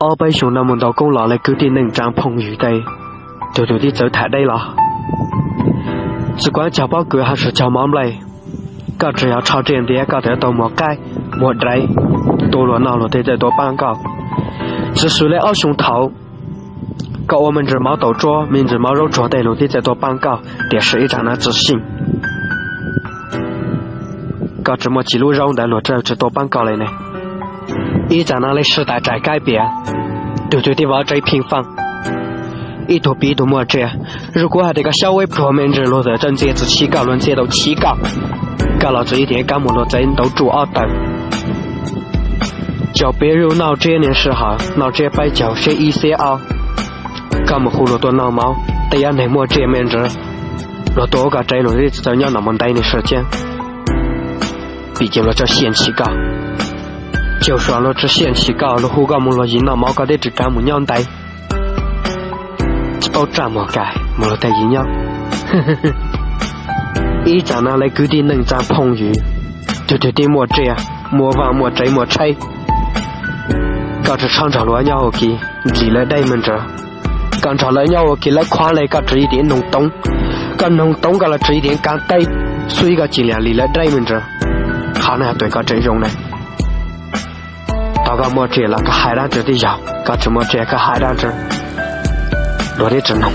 Ob peb xyoos no mus ntaus koob los le kwv tij neej tsaa phooj ywg tej, tug twg tib txawv tham deb los? Txiv kuav cog pob kws hab sua cog mov nplej, koj tsi yog tsho tsiaj ntiav koj txawm tau muag qaib muag dlej, tua luag noj luag tib txawj tuaj paab koj. Txiv xws le ob xyoo thaud, koj ua me ntsis mov taum tsuab me ntsis mov zaub tsuag tej luag tib txawj tuaj paab koj, tiam sis ib tsam no tsi xyeej. Koj tsi muaj ci lub zaub ntawd luag txawj tsi tuaj paab koj le ne. Ib tsam no le sib tais rais kaib piav, tug twg tib vov tsev pheej faaj, ib tug piv ib tug muaj tsiaj. Zuj kuv has tas koj xyab ua pluag me ntsis luag txawm txawj ntxias txuj ci koj, luag ntxias tau ci koj, koj los txawm ib tiam kaab mus luag txawv ntawv tsuj ob tawg. Cov piav zuj noj tsiab niaj sij hawm, noj tsiab peb caug seb ib xiab ob, koj mus hu luag tuaj noj mov tej yog neeg muaj tsiaj me ntsis, luag tuaj ua koj tsev luag txawj nyob no mus ntev niaj sij hawm. Pim ces luag txawj xyaj ntshis koj, caum suav luag txawj xyaj ntshis koj, luag hu koj mus luag yim noj mov koj tib tsi kav mus nyob ntev, tsi paub tsaj muag kais mus luag tej yim nyob. Ib tsam no le kwv tij neej tsaa phooj ywg, tug twg tib muaj tsiaj, muaj vaaj muaj tsev muaj tsheb, koj tsi txhob nrog luag nyob ua ke, lim lawv deb me ntsis. Koj nrog lawv nyob ua ke lawv khuav le koj tsi ib tiam noog toob, koj noog toob koj los tsi ib tiam kaav teb, xub ib koj cia li lim lawv deb me ntsis. Qhov no has tuaj koj tseem zoo ne. Thaum koj muaj tsiaj los koj hais dlaab tsi tib yog, koj tsi muaj tsiaj koj hais dlaab tsi, luag tib tsi noog.